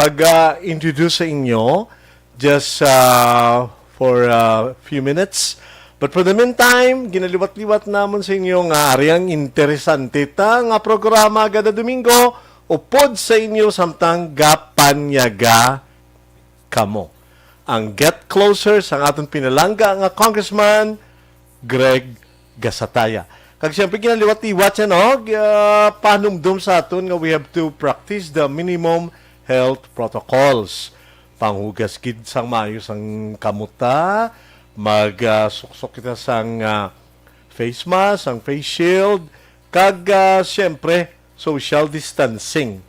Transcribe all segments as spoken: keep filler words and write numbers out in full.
pag-introduce sa inyo just uh, for a few minutes. But for the meantime, ginaliwat-liwat namon sa inyo nga ari ang interesante ta nga programa kada Domingo, upod sa inyo samtang gapanyaga kamo. Ang Get Closer sang aton pinalangga nga Congressman Greg Gasataya. Kag siyempre, ginaliwat-liwat siya, no? Gi- ah, panumdom sa aton nga we have to practice the minimum health protocols. Panghugas gid sang maayo sang kamuta, mag ah, suksok kita sang ah, face mask, sang face shield, kag ah, siyempre, social distancing.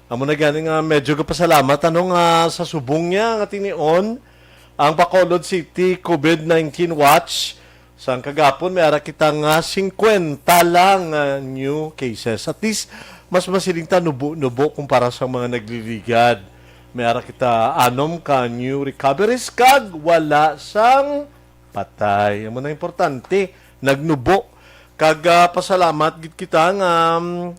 Amo na gani nga medyo gapasalamat ano nga sa subong niya nga tinion ang Bacolod City COVID nineteen watch. Sang kagapon may ara kita nga singkwenta lang nga new cases. At least mas masiling ta nubo-nubo kumpara sa mga nagliligad. May ara kita anom ka new recoveries kag wala sang patay. Amo na importante, nagnubo. Kag ah, pasalamat gid kita nga um,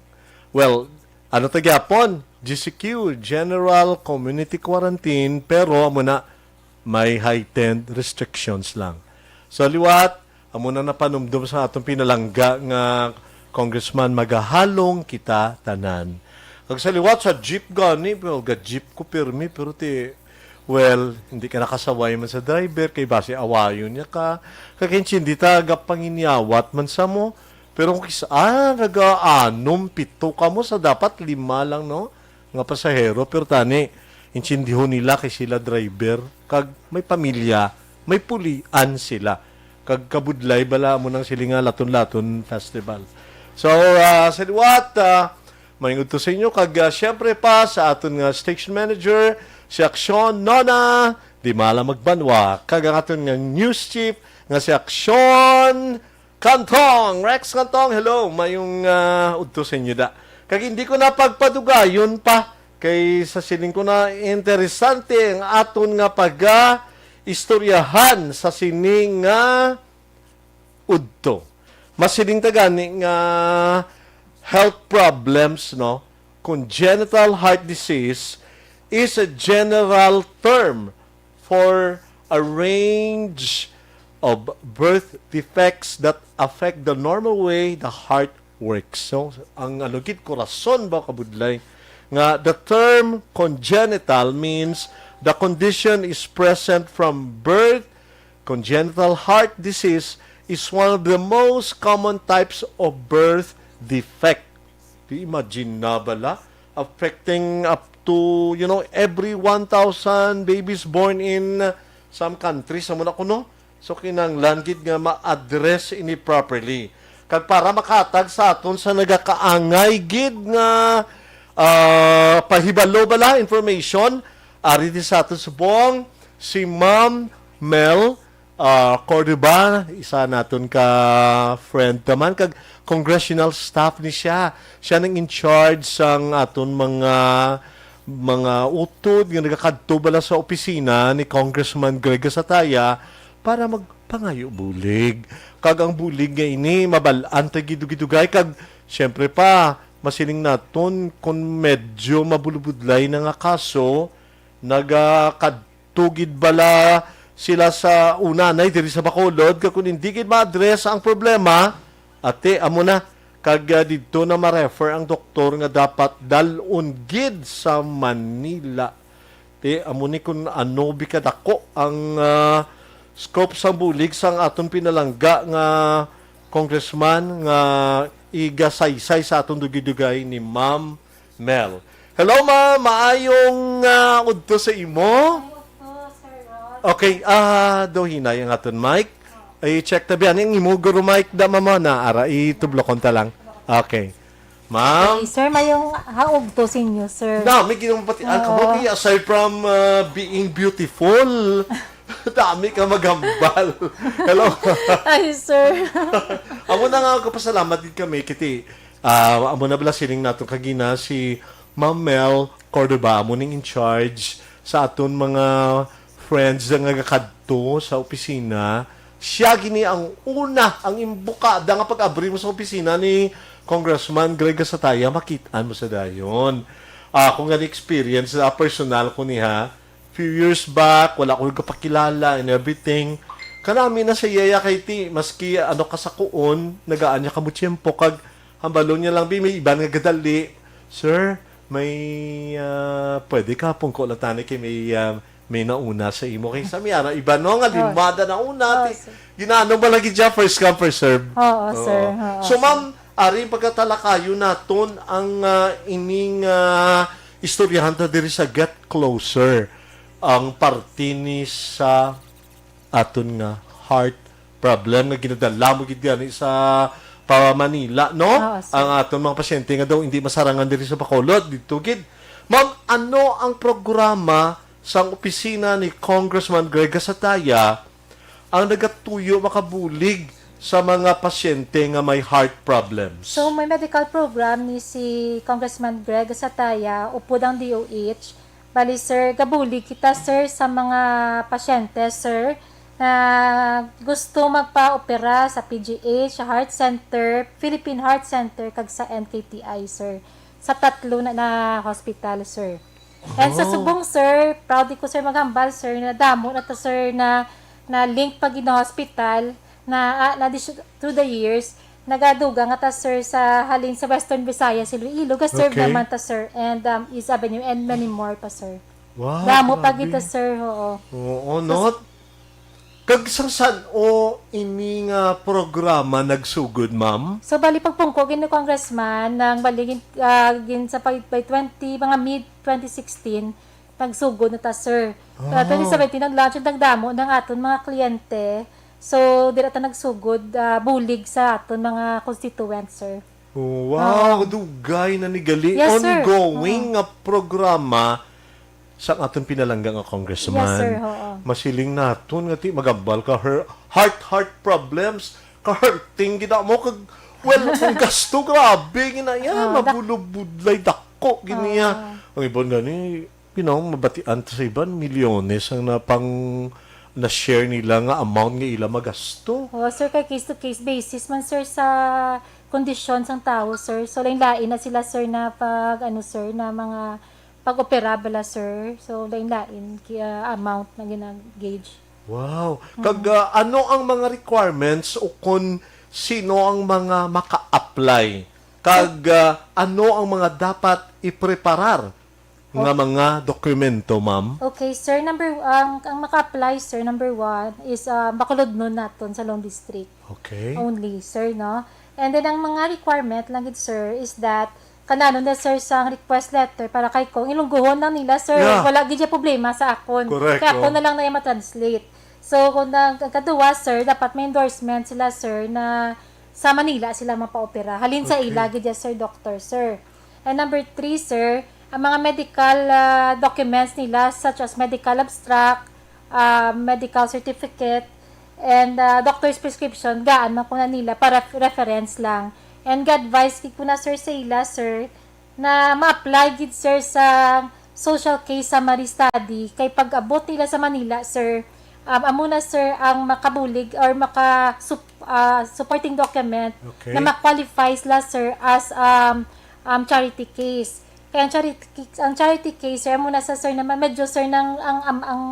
well, ano ta gyapon? G C Q, General Community Quarantine, pero amo na may heightened restrictions lang. So liwat, amo na napanumdom sa atong pinalangga nga Congressman, magahalong kita tanan. Kag sa liwat sa jeep gani, well, ga jeep ko pirmi, pero ti, well, hindi ka nakasaway man sa driver, kay basi awayon niya ka. Kag intindi ta, gapanginyawat man sa mo. Pero kung kis-, ah, naga-anom, pito ka mo, sa dapat lima lang, no? Nga pasahero, pero tani, intindihon nila kay sila driver, kag may pamilya, may pulian sila. Kag kabudlay bala mo nang sila nga laton-laton festival. So, ah, sa liwat, ah, maayong udto sa inyo, kag ah, siyempre pa sa aton nga station manager, si Aksyon Nona, di mala magbanwa, kag ang aton nga news chief nga si Aksyon Kantong, Rex Kantong, hello. Mayong ah, udto sa inyo da. Kag hindi ko na pagpadugayon pa kay sa siling ko na interesante ang aton nga paga-istoryahan sa sining nga udto. Masiling ta gani nga health problems, no? Congenital heart disease is a general term for a range of birth defects that affect the normal way the heart works. So, ang ano gid, korason ba, kabudlay? Nga, the term congenital means the condition is present from birth. Congenital heart disease is one of the most common types of birth defect. Di imagine na bala, affecting up to, you know, every one thousand babies born in uh, some countries, amo na kuno. So, kinahanglan gid nga ma-address ini properly. Kag para makatag sa aton sa nagakaangay gid nga ah, pahibalo bala, information, ari di sa aton subong, si Ma'am Mel ah, Cordova, isa naton ka friend naman, kag congressional staff ni siya. Siya nang in charge sang aton mga mga utod nga nagakadto bala sa opisina ni Congressman Greg Gasataya para magpangayo bulig. Kag ang bulig nga ini, mabal-an ta gidugidugay, kag siyempre pa, masiling naton, kung medyo mabulubudlay na nga kaso, nagakadto gid bala sila sa una na diri sa Bacolod, kag kung hindi gid ma-address ang problema, ate, amo na, kag ah, didto na ma-refer ang doktor nga dapat dal-on gid sa Manila. Ti, amo ni kun ano bi kadako ang ah, scope sang bulig sang aton pinalangga nga congressman nga igasaysay sa aton dugay-dugay ni Ma'am Mel. Hello, ma'am. Maayong ah, udto sa imo. Okay, ah, do hinay ang aton mic. I-check ta biya ang imo guro mic da, mama, na ara itublokon ta lang. Okay. Ma'am. Okay, sir, mayong haugto sa inyo, sir. Dami ginamapatian ka mo, aside from uh, being beautiful, dami ka maghambal. Hello. Ay, sir. Amo na nga kapasalamat gid kami kiti ah, amo na bala siling naton kagina si Ma'am Mel Cordova, amo ning in charge sa aton mga friends nga nagakadto sa opisina. Siya gini ang una, ang imbukada nga pag-abri mo sa opisina ni Congressman Greg Gasataya, makit-an mo sa dayon. Ako nga ni-experience na personal ko ni, ha. Few years back, wala ko nagkapakilala and everything. Kanami na sa iya kay ti, maski ano ka sa kuon, nagaan niya kamo tiyempo, kag hambalon niya lang, bi, may iban nga gadali. "Sir, may, ah, pwede ka pungko lang tani kay may, ah, may nauna sa imo." Kay sa mi, ara, iba, no, nga Oh. limada nauna, Oh, ti, sir. Ginano ba lagi dyan? First come, first serve. Oo, Oo. sir. Oo, So, sir. ma'am, ari pagkatalakayon naton ang, ah, ining, ah, istoryahan ta diri sa Get Closer, ang parte ni sa aton nga heart problem nga ginadala mo gid gani sa pa Manila, no? Oo, sir. Ang aton mga pasyente nga daw hindi masarangan diri sa Bacolod, dito gid. Ma'am, ano ang programa sang opisina ni Congressman Greg Gasataya ang nagatuyo makabulig sa mga pasyente nga may heart problems? So, may medical program ni si Congressman Greg Sataya, upod ang D O H. Bali, sir, gabulig kita, sir, sa mga pasyente, sir, na gusto magpa-opera sa P G H, sa Heart Center, Philippine Heart Center, kag sa N K T I, sir. Sa tatlo na, na hospital, sir. And sa Oh. subong, sir, proud ko, sir, maghambal, sir, na damo na to, sir, na, na link pa gid na hospital na, ah, na dis-, through the years, nagadugang nga ta, sir, sa halin sa Western Visayas, Iloilo, ga-serve Okay. naman ta, sir, and, um, East Avenue, and many more pa, sir. Wow, Damo pa grabe. gid ta, sir, oo. Oo, Tas no? Kag sang san-o ini nga programa nagsugod, ma'am? So, bali, pagpungko gid ni Congressman, nang bali, gin-, ah, gin-, sa pag-, by twenty, mga mid twenty sixteen, nagsugod na ta, sir. Sa Ah. twenty seventeen, nag-launch, nagdamo ng aton mga kliyente. So, dira ta nagsugod, ah, bulig sa aton mga constituents, sir. Oh, wow, Oo. dugay na ni gali. Yes, sir. Ongoing Oo. nga programa sa aton pinalangga nga congressman. Yes, sir. Oo. Masiling naton nga ti magambal ka her-, heart, heart problems, ka-hurting gid mo kag, well, ang gasto, grabe gid na yan. Oo, dak- Mabulubudlay, dako gid niya. Oo. Ang iban gani, you know, mabatian ta sa iban, milyones ang napang na-share nila nga amount nga ila magasto. Oo, sir, kay case to case basis man, sir, sa kondisyon sang tawo, sir. So, lain-lain na sila, sir, na pag, ano, sir, na mga pag-opera bala, sir. So, lain-lain kaya amount na gina-gauge. Wow. Mm. Kag, ah, ano ang mga requirements o kon sino ang mga maka-apply? Kag, ah, ano ang mga dapat ipreparar nga Okay. mga dokumento, ma'am? Okay, sir. Number, ang, ang maka-apply, sir, number one is, ah, Bacolodnon naton sa Lone District. Okay. Only, sir, no? And then, ang mga requirement lang gid, sir, is that kananon na, sir, sang request letter para kay Cong. Ilungguhon lang nila, sir. Yeah. Wala gid siya problema sa akon. Correct, Kay ako oh. na lang na iya ma-translate. So, kung na, ang kaduwa, sir, dapat may endorsement sila, sir, na sa Manila sila mapaopera. Halin sa Okay. ila gid ya, sir, doctor, sir. And number three, sir, ang mga medical, ah, documents nila, such as medical abstract, ah, medical certificate, and, ah, doctor's prescription, gaan man ko na nila para f-, reference lang. And ga-advise gid ko na, sir, sa ila, sir, na ma-apply gid, sir, sa social case summary study. Kay pag-abot nila sa Manila, sir, um, amo na, sir, ang makabulig or maka sup-, ah, supporting document Okay. na ma-qualify sila, sir, as, um, um, charity case. Kaya ang charity, ang charity case, sir, amo na sa, sir, naman, medyo, sir, nang, ang, ang, ang,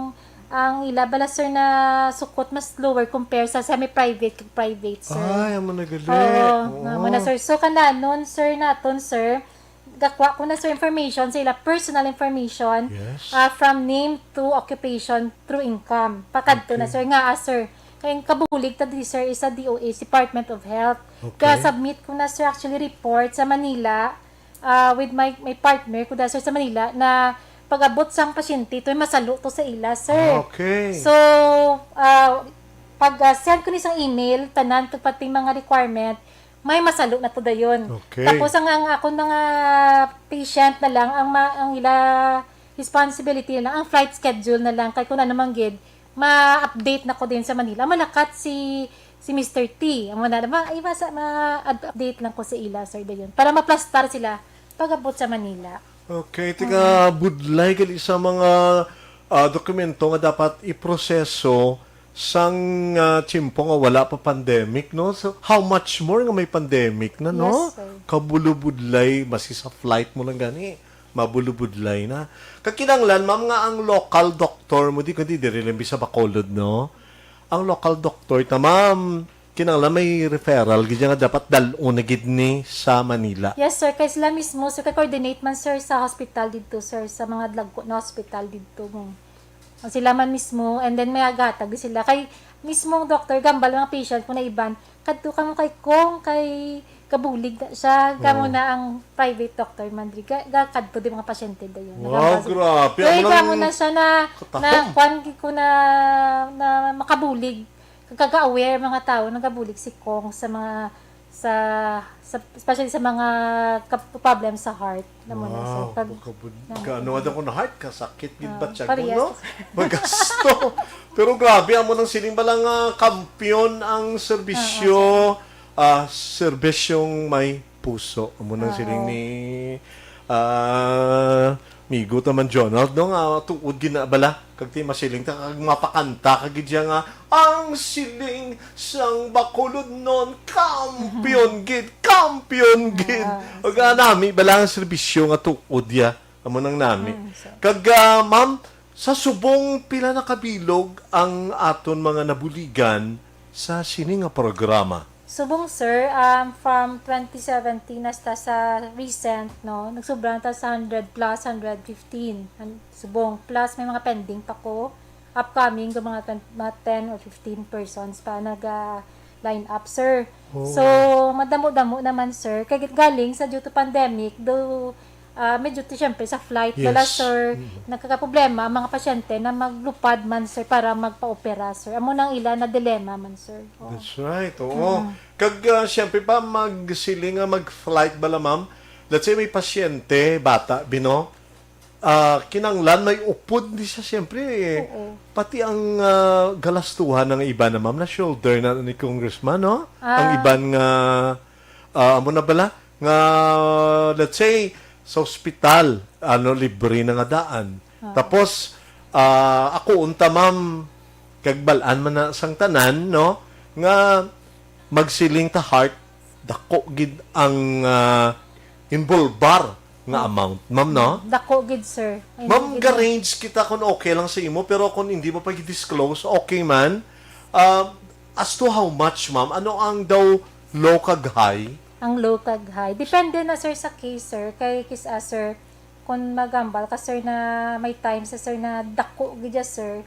ang ila bala, sir, na sukot mas lower compare sa semi-private kag private, sir. Ay, amo na gali. Oo, Oo. amo na, sir. So, kananon, sir, naton, sir, gakuha ko na, sir, information sa ila, personal information, Yes. ah, from name to occupation through income. Pakadto na, Okay. sir, nga, ah, sir, kay ang kabulig ta diri, sir, is sa D O H, Department of Health. Okay. Ga-submit ko na, sir, actually, report sa Manila, ah, with my, my partner ko da, sir, sa Manila, na pag-abot sang pasyente, ito masalo to sa ila, sir. Ah, okay. So, ah, pag, ah, send ko ni sang email, tanan, kag pati mga requirement, may masalo na to dayon. Okay. Tapos ang, ang ako na nga patient na lang, ang ma-, ang ila responsibility na lang, ang flight schedule na lang, kay kung ano man gid, ma-update na ko din sa Manila. Malakat si, si Mister T. Amo na, ma-, ay, masa-, ma-update lang ko sa ila, sir, dayon. Para maplastar sila pag-abot sa Manila. Okay, tika, Mm. budlay gali sa mga, ah, dokumento nga dapat iproseso sang, ah, tiyempo nga wala pa pandemic, no? So, how much more nga may pandemic na, no? Yes, sir. Kabulubudlay, masi sa flight mo lang gani. Mabulubudlay na. Kakinanglan, ma'am, nga ang local doctor mo, di kundi diri lang sa Bacolod, no? Ang local doctor ta, ma'am, kinanglan may referral gid nga dapat dal-on na gid ni sa Manila. Yes, sir. Kay sila mismo, sir, kay coordinate man, sir, sa hospital didto, sir, sa mga dagko na hospital didto. Ang sila man mismo, and then may agatag di sila. Kay mismong doctor, gambal mga patient kung naiban, kadto kamo kay Kong, kay kabulig na siya, kamo Oo. na ang private doctor man diri. Ga, ga kadto di mga pasyente dayon. Wow, Nagambal sila. grabe. Kay Amo lang kamo na siya na, na katahom. kwan gid ko na, na makabulig. Kag kaga-aware mga tao, nagabulig si Kong sa mga, sa, sa, especially sa mga kap-, problem sa heart. Namo na, sir. Wow, Pag, pagkabud-, namo ka, ano, na. Ada ko na heart, kasakit gid Ah, ba tiyan ko, parehas. No? Magasto. Pero grabe, amo nang siling bala nga kampiyon ang serbisyo, Oo, sir. ah, serbisyong may puso. Amo nang siling Oo. ni, ah, Migo ta man, Jonald, no, nga tuod gid na bala. Kag ti masiling ta, kag mapakanta ka gid siya nga, "Ang siling sang Bacolodnon, kampiyon gid, kampiyon gid." Ah, Ug, ah, nami bala ang serbisyo nga tuod ya. Amo nang nami. Mm, so Kag, ah, ma'am, sa subong pila na kabilog ang aton mga nabuligan sa sini nga programa? Subong, sir, um, from twenty seventeen hasta sa recent, no, nagsubra na ta sa hundred plus, hundred fifteen. An-, subong, plus may mga pending pa ko, upcoming, nga mga twen-, mga ten or fifteen persons pa naga-line up, sir. Oh. So, madamo-damo naman, sir. Kay galing sa due to pandemic, do, ah, medyo ti, syempre, sa flight, bala, Yes. sir, Mm. nagkakaproblema ang mga pasyente na maglupad man, sir, para magpa-opera, sir. Amo nang ila na dilemma man, sir. Oo. That's right, oo. Mm. Kag, ah, siyempre pa, magsiling nga mag-flight bala, ma'am. Let's say may pasyente, bata, bino, ah, kinanglan may upod di siya, siyempre, eh. Oo. Pati ang, ah, galastuhan ng iba na, ma'am, na shoulder na ni Congressman, no? Ang Ah. iban nga, ah, amo na bala, nga, let's say, sa ospital, ano, libre na nga daan. Ah. Tapos, ah, ako unta, ma'am, kag bal-an man na sang tanan, no, nga magsiling ta heart, dako gid ang, ah, involbar nga Hmm. amount, ma'am, no? Dako gid, sir. Ay, Ma'am, hindi gid. ga-range kita kung okay lang sa imo, pero kung hindi mo pa i-disclose, okay man. Ah, as to how much, ma'am? Ano ang daw low kag high? Ang low kag high. Depende na, sir, sa case, sir. Kay kis-, ah, sir, kung magambal ka, sir, na may time sa, sir, na dako gid ya, sir,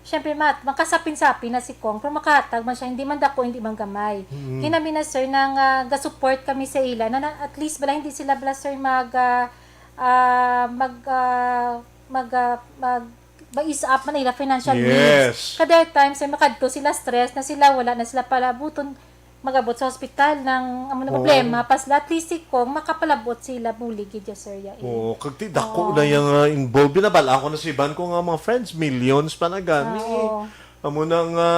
syempre, ma-, makasapin-sapin na si Kong, pero makahatag man siya, hindi man dako, hindi man gamay. Mm. Kinami na, sir, nang, ah, ga-support kami sa ila, na, na at least bala, hindi sila bala, sir, mag, ah, ah, mag, ah, mag, ah, mag, ma-ease up man ila financial Yes. needs. Kada time, sir, makadto sila stress na sila, wala na sila palabuton, mag-abot sa hospital ng amo na Oo. problema, pas at least si Kong makapalabot sila bulig gid ya, sir, ya, eh. Oo, kag ti dako Oo. na yang, ah, involved. Binabal-an ko na si Ivan ko nga mga friends, millions pa na gani, Oo. eh. Amo na nga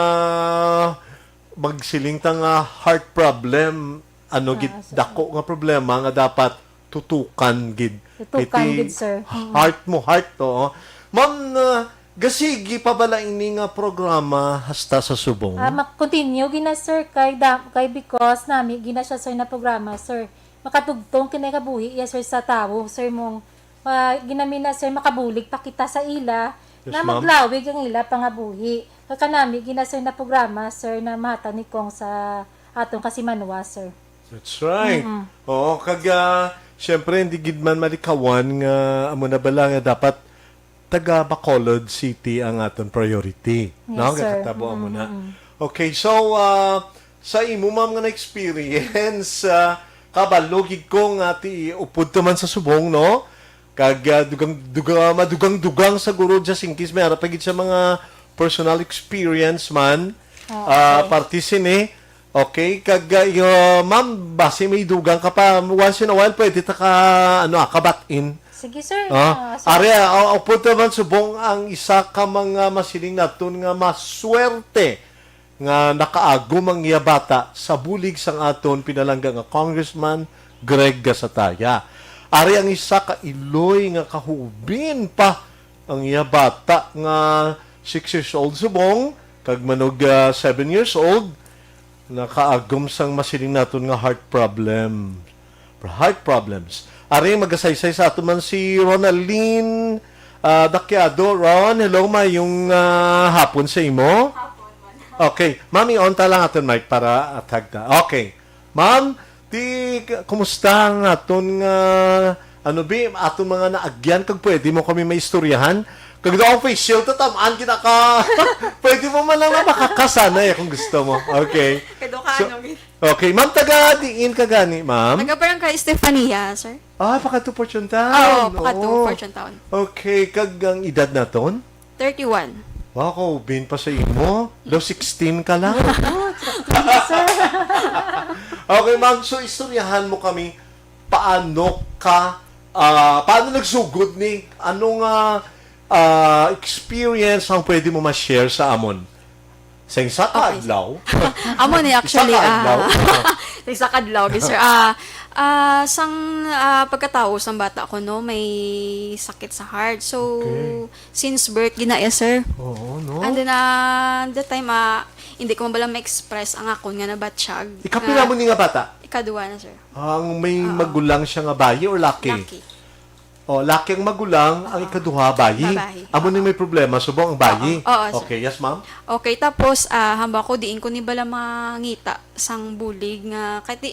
magsiling ta nga heart problem, ano Ah, gid, so dako nga problema nga dapat tutukan gid. Tutukan Iti gid, sir. Mm. heart mo, heart, oo. Ma'am, ah, gasigi pa bala ini nga programa hasta sa subong? Ah, mak-, continue gina, sir, kay da-, kay because nami gina siya, sir, na programa, sir. Makatugtong kinay kabuhi, yes, sir, sa tawo, sir, mong, ah, ginami na, sir, makabulig pa kita sa ila Yes, na ma'am. maglawig ang ila pangabuhi. Kay kanami gina, sir, na programa, sir, na mahatag ni Kong sa atong kasimanwa, sir. That's right. Mm-mm. Oo, kag, ah, siyempre, hindi gid man malikawan nga amo na bala nga dapat taga Bacolod City ang aton priority, Yes, no? sir. Kakatabo amo na. Mm-mm. Okay, so, ah, sa imo, ma'am, nga na-experience, ah, kabalo gid ko nga ti upod ta man sa subong, no? Kag, ah, dugang, duga-, madugang-dugang sa guro just in case may ara pa gid sa mga personal experience man, Oo, ah, sir. parte sini. Okay, kag, ah, iyo, ma'am, basi may dugang ka pa, once in a while, pwede ta ka, ano, ah, kabatin. Sige, sir. Ah, Ah, sir. Ari, ah, upod ta man subong ang isa ka mga masiling naton nga maswerte nga nakaagom ang iya bata sa bulig sang aton pinalangga nga Congressman Greg Gasataya. Ari ang isa ka iloy nga kahubin pa ang iya bata nga six years old subong kag manog, ah, seven years old, nakaagom sang masiling naton nga heart problem. heart problems. Ari, magasaysay sa ato man si Ronaldine, ah, Daquiado. Ron, hello, mayong, ah, hapon sa imo. Hapon man. Okay, mami, on ta lang aton mic para atag ta. Okay. Ma'am, di, k-, kumusta ang aton nga, ano, bi, aton mga naagyan, kag pwede mo kami maistoryahan? Kag daw ang facial, tatamaan kita ka. Pwede mo man lang na makakasanay kung gusto mo. Okay. Kado ka, So, ano, bi? Okay, ma'am, taga diin ka gani, ma'am? Taga Barangay Estefania, sir. Ah, pakadto Fortune Town. Oo, pakadto Oo. Fortune Town. Okay, kag ang edad naton? Thirty-one. Wow, kaubin pa sa imo. Daw sixteen ka lang. Sir. Okay, ma'am, so istoryahan mo kami paano ka, ah, paano nagsugod ni, ano nga, ah, experience ang pwede mo ma-share sa amon? Sa isa ka Okay. adlaw? Amo ni actually, Isa ka adlaw? ah, sa isa ka adlaw, okay, sir. Ah, ah, sang, ah, pagkatao sang bata ko, no, may sakit sa heart. So, Okay. since birth, ginaya, sir. Oo, no? And then, ah, that time, ah, hindi ko man bala ma-express ang akon nga nabatyag. Ikapila Nga mo ni nga bata? Ikadua na, sir. Ang may Oo. magulang siya nga bayi or laki? Laki. Oh, laki ang magulang, ang Oo. ikaduha, bayi. Babayi. Amo ni Oo. may problema, subong ang bayi. Oo. Oo, sir. Okay, yes, ma'am? Okay, tapos, ah, hamba ko, diin ko ni bala mangita sang bulig nga, kahit di,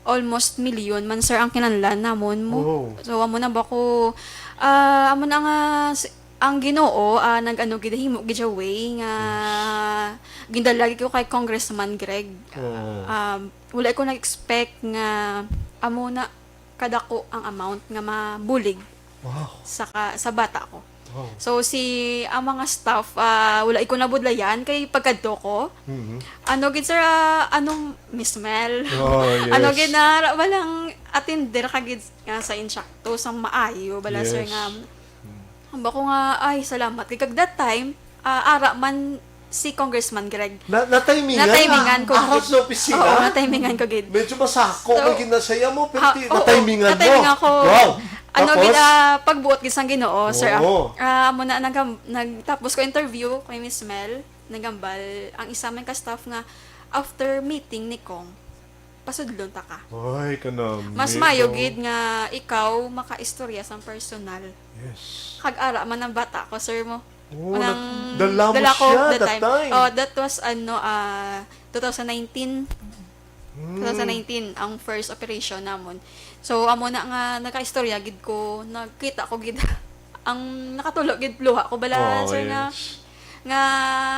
almost milyon man, sir, ang kinahanglan namon mo. Oh. So, amo na ba ko, ah, amo na nga, s-, ang Ginoo, ah, nag-ano gid, himo gid siya way nga Yes. gindala gid ko kay Congressman Greg. Oh. Um, wala ko nag-expect nga amo na kadako ang amount nga mabulig Wow. sa ka-, sa bata ko. Wow. So, si, ang mga staff, ah, wala ko nabudlayan kay pagkadto ko. Mhm. Ano gid, sir, ah, ano, Miss Mel? Oh, Ano yes. gid na, ra-, walang attender ka gid nga sa insakto, sa maayo, bala, sir, Yes. nga, Mm. hamba ko nga, ay, salamat. Kay kag that time, ah, ara man si Congressman Greg. Na, natimingan Natimingan na ko ang gid. sa opisina? Oo, natimingan ko gid. Medyo masako So, ka ginasaya mo, pero ah, ti-, oo, natimingan mo. natimingan ko. Wow. Ano Tapos? gid, ah, pagbuot gid sang Ginoo, sir, ah. Oo. Ah, amo na, nagam-, nagtapos ko interview kay Miss Mel, nagambal ang isa man ka staff nga after meeting ni Cong, pasudlon ta ka. Ay, kanami, Mas maayo no? gid nga ikaw makaistorya sang personal. Yes. Kag ara man ang bata ko, sir, mo. Oo, Unang nag-, dala mo dala ko siya that that time. time. Oh, that was, ano, ah, two thousand nineteen. Hmm. Two thousand nineteen, ang first operation namon. So, amo na nga, nagkaistorya gid ko, nagkita ko gid. Ang nakatulo gid, luha ko bala, Oh, sir, nga, yes. nga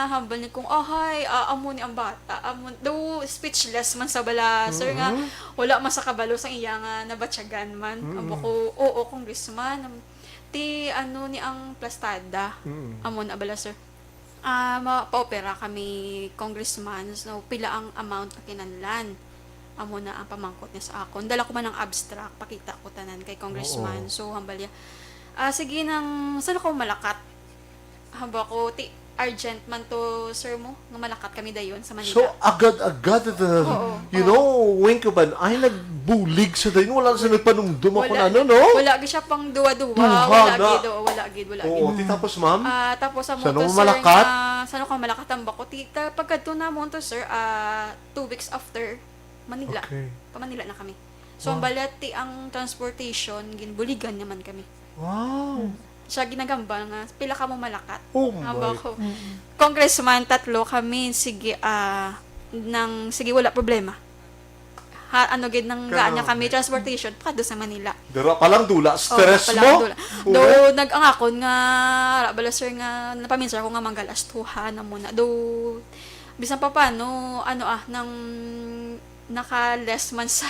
hambal ni Cong, "Ahay, ah, amo ni ang bata." Amo, daw speechless man sa bala, sir, nga Mm-hmm. wala man sa kabalo sa iya nga nabatyagan man. Mm-mm. Amo ko, "Oo, congressman." Ti, ano ni ang plastada? Mm. Amo na bala, sir. Ah, ma-, pa-opera kami, congressman. So, pila ang amount nga kinahanglan? Amo na ang pamangkot niya sa akon. Dala ko man ang abstract, pakita ko tanan kay congressman. Oo. So, hambal niya, "Ah, sige nang, saan ako malakat?" Hamba ko, ti, urgent man to, sir, mo, nga malakat kami dayon sa Manila. So, agad-agad, uh, Oo, you oo. know, wink of an eye, nagbulig sa dayon. Wala sa nagpanumdum ako Wala, na, ano, no? wala gid siya pang duwa-duwa. Duha Wala na. gid, oo, wala gid, wala Oo, gid. ti tapos, ma'am? Ah, tapos sa Saan moto, mo sir, malakat? nga, saan ako malakat ang bako? Ti, ta-, pagkadto namon to, sir, ah, two weeks after, Manila. Okay. Pa Manila na kami. So, ang Wow. balati ang transportation, ginbuligan naman kami. Wow. Siya ginagambal nga, "Pila ka mo malakat?" Oh Hamba my. ko, Mm. "Congressman, tatlo kami. Sige, ah, nang, sige, wala problema." Ha, ano gid, nang Kanang gaan niya kami, transportation, pakadto sa Manila. Dira pa lang, dula. Oh, Stress wala pa lang, mo? dula. Oo. Though, nag-, ang akon nga, ra bala, sir, nga, napaminsar ko nga manggalastuhan na muna. Though, bisan pa paano, ano, ah, nang naka-less man sa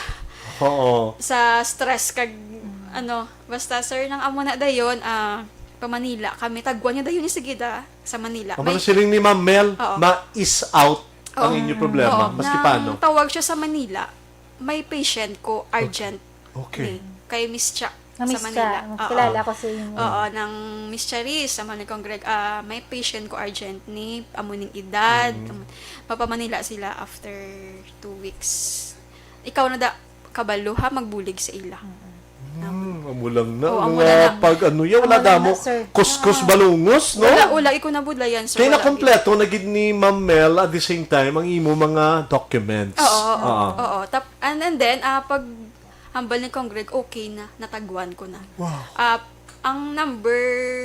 Oo. sa stress kag, Mm. ano, basta, sir, nang amo na dayon, ah, pa Manila kami. Tagwan niya dayon ni sige da sa Manila. Ang May mga siling ni Ma'am Mel, Oo. ma-ease out ang Oo. inyo problema, Oo. maski Nang paano. tawag siya sa Manila, may patient ko, urgent Okay. ni, kay Miss Cha Nga sa Miss Manila. Cha, Oo. kilala ko sa inyo. Oo, nang Miss Charis, sa Manila Congreg, ah, may patient ko, urgent ni, amo ning edad, Mm. amo, mapa Manila sila after two weeks. Ikaw na da, kabalo ha, magbulig sa ila. Mm-mm. Hmm, amo lang na. Oo, Ang amo mga lang na. pag ano yan, Amo wala lang damo. na, sir. Kuskus Ah. balungos, no? Wala, wala, ikaw na budlayan, sir. Kaya Wala, nakompleto na gid ni Ma'am Mel at the same time ang imo mga documents. Oo, oo, Oo. oo. Tap-, and, and then, ah, pag, Hambal ni Cong Greg, okay na, natagwan ko na. Wow. Ah, ang number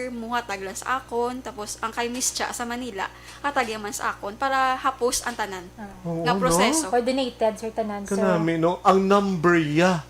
mo hatag lang sa akon, tapos ang kay Miss Cha sa Manila, hatag man sa akon para hapos ang tanan Oo, nga no? proseso. Coordinated, sir, tanan, sir. Kanami, no? Ang number ya,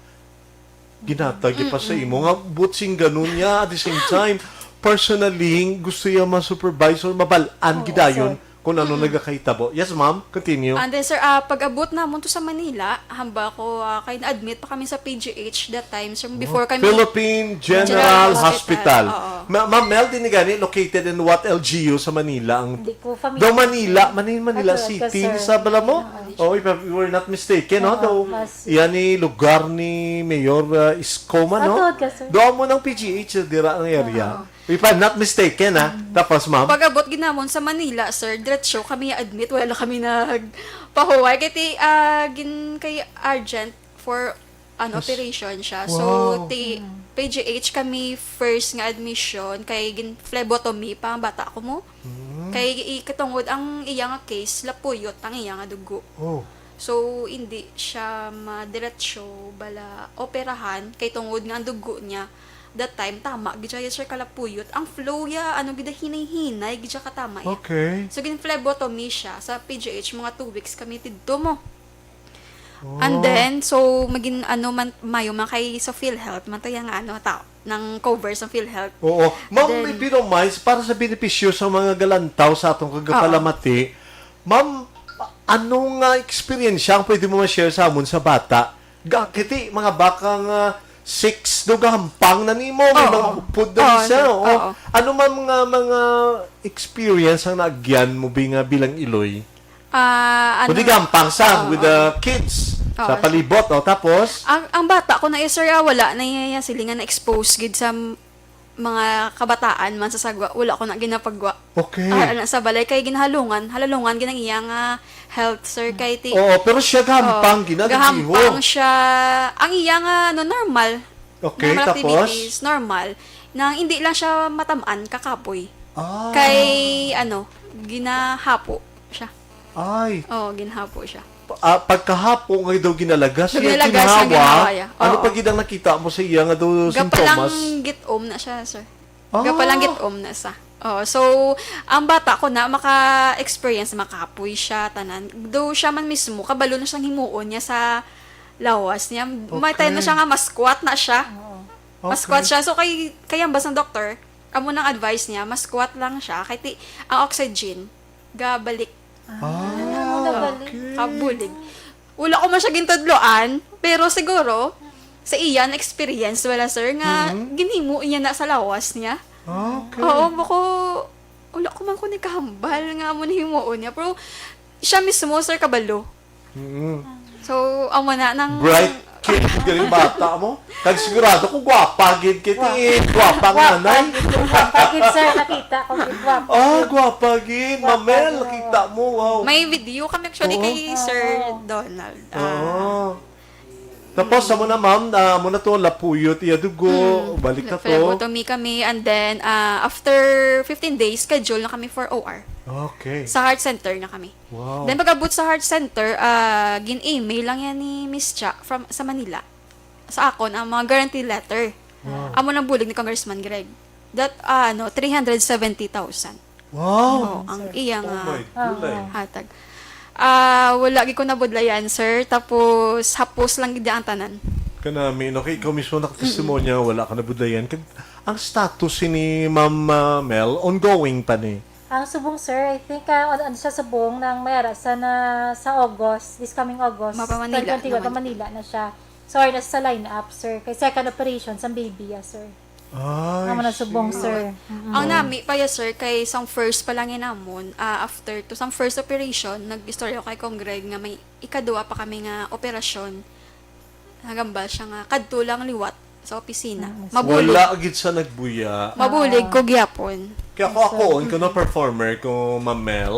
ginatag ya pa sa imo. Nga, butsing ganun niya, at the same time, personally, gusto niya ma-supervise or mabal-an Oo, gidayon sir. kung ano Mm-mm. nagakahitabo. Yes, ma'am? Continue. And then, sir, ah, pag-abot namon to sa Manila, hamba ko, ah, kay na-admit pa kami sa P G H that time, sir, before kami Philippine General General Hospital. Hospital. Oo. Ma-, Ma'am Mel, di ni gani, located in what L G U sa Manila? Ang Hindi ko familiar. Daw Manila, Manila, Manila Atuod ka, City, sir. sa bala mo? Oo. Oh, if I were not mistaken, no? Oo, Daw, mas yan ni lugar ni Mayor, uh, Isko man, no? Atuod ka, sir. Doon mo ng P G H, dira ang area. Oo. If I'm not mistaken, ha? Mm. Tapos, ma'am? Pag-abot ginamon sa Manila, sir, diretso kami admit, wala kami nagpahuway. Kay ti, ah, gin-, kay urgent for an Yes. operation siya. So, Wow. ti, Mm. P G H kami first nga admission, kay gin-phlebotomy pa ang bata ko mo. Mm. Kay i-, katungod ang iya nga case, lapuyot ang iya nga dugo. Oh. So, hindi siya madiretso bala operahan, kay tungod nga ang dugo niya, that time, tama, gid siya, sir, kalapuyot. Ang flow ya, ano, gid, hinay-hinay, gid siya katama ya. Okay. So, gin-phlebotomy siya sa P G H, mga two weeks kami tidto mo. And Oh. then, so, magin-, ano man, mayo man kay sa PhilHealth, man to yung, ano, tao, nang cover sa PhilHealth. Oo. Ma'am, Then, if you don't mind, para sa benepisyo sa mga galantaw sa atong Oo. kagapalamati, ma'am, ano nga eksperyensya ang pwede mo ma-share sa amon sa bata? Ga-, kiti, mga baka nga six do gahampang na nimo, may Oo. mga upod na Oo, ni siya, sir. oo. Oo. Ano man mga, mga experience ang naagyan mo, bi, nga bilang iloy? Ah, Kundi ano, gampang sa, oo, with the oo. kids, sa Oo. palibot, o, tapos? Ang, ang bata ko na, eh, sir, ah, wala na iya, iya silingan na expose gid sa m-, mga kabataan man sa sagwa. Wala ko na ginapagwa. Okay. Ah, ano, sa balay kay ginahalungan, halalungan gid ang iya nga health, sir, kay ti Oo, pero siya gahampang Oo, gina, gahampang nagdiho. siya. Ang iya nga, ano, normal. Okay, Normal tapos? activities, normal. Nang hindi lang siya matamaan, kakapoy. Ah. Kay, ano, ginahapo siya. Ay. Oo, ginhapo siya. Pa-, ah, pagkahapo nga daw ginalagas Daw siya, ginalagas niya, ginhawa. ginhawa, ya. Ano Oo. pa gid ang nakita mo sa iya nga daw Gapalang sintomas? gitom na siya, sir. Ah. Gapalang gitom na sa. Oo, so, ang bata ko na maka-experience, makapoy siya, tanan. Though siya man mismo, kabalo na siyang himuon niya sa lawas niya. May time na Okay. siya nga ma-squat na siya. Oo. Ma-squat Okay. siya. So, kay, kay ambas ng doktor, amo nang advice niya, ma-squat lang siya. Kay ti, ang oxygen, gabalik. Ah, Ano, nabalik? okay. Kabulig. Wala ko man siya gintudloan, pero siguro, sa iya, na-experience wala, sir, nga Mhm. ginhimo niya na sa lawas niya. Ah, okay. Oo, bako, wala ko man ko nagkahambal nga amo na himuon niya. Pero siya mismo, sir, kabalo. Mhm. So, amo na nang Bright kid, galing bata mo. Kag sigurado ko, gwapa gid kay ti, gwapa nga Gwapa nanay. gid, gwapa gid, sir. Nakita ko gid, gwapa Ah, gid. gwapa gid. Gwapa Mamel, gid. nakita mo. Wow. May video kami actually Oo. kay Sir Oo. Donald. Ah. Oo. Tapos, amo na, ma'am, ah, amo na to, lapuyot iya dugo, Mm. balik na to. Phlebotomy kami, and then, ah, after fifteen days, schedule na kami for O R. Okay. Sa heart center na kami. Wow. Then, pag-abot sa heart center, ah, gin-email lang yan ni Miss Cha from, sa Manila. Sa akon, ang mga guarantee letter. Wow. Amo nang bulig ni Congressman Greg. That, ah, ano, three hundred seventy thousand. Wow. Oo, ang Sir. iya Oh nga my God. hatag. Ah, wala gid ko nabudlayan, sir. Tapos, hapos lang gid ang tanan. Kanami, no? Kay ikaw mismo nakatestimonya, Mm-mm. wala ka nabudlayan. Kag, ang status ni Ma'am, ah, Mel, ongoing pa ni? Ang subong, sir, I think, ah, ano, ano siya subong nang may ara sa na, sa August, this coming August, Mapa Manila twenty twenty-one, na pa man. Manila na siya. Sorry, nasa line-up, sir. Kay second operation sa baby, ah, sir. Ay, Ang mga subong, see. sir. Mm-mm. Ang nami pa ya, sir, kay sang first pa lang yun namon, ah, after to, sang first operation, nag-istorya ko kay Cong Greg nga may ikaduha pa kami nga operasyon. Nagambal siya nga kadto lang liwat sa opisina. Mm. Mabulig. Wala gid sa nagbuya. Mabulig ko gyapon. Kaya ako, Yes, ako, sir. on ko na performer ko, Ma'am Mel.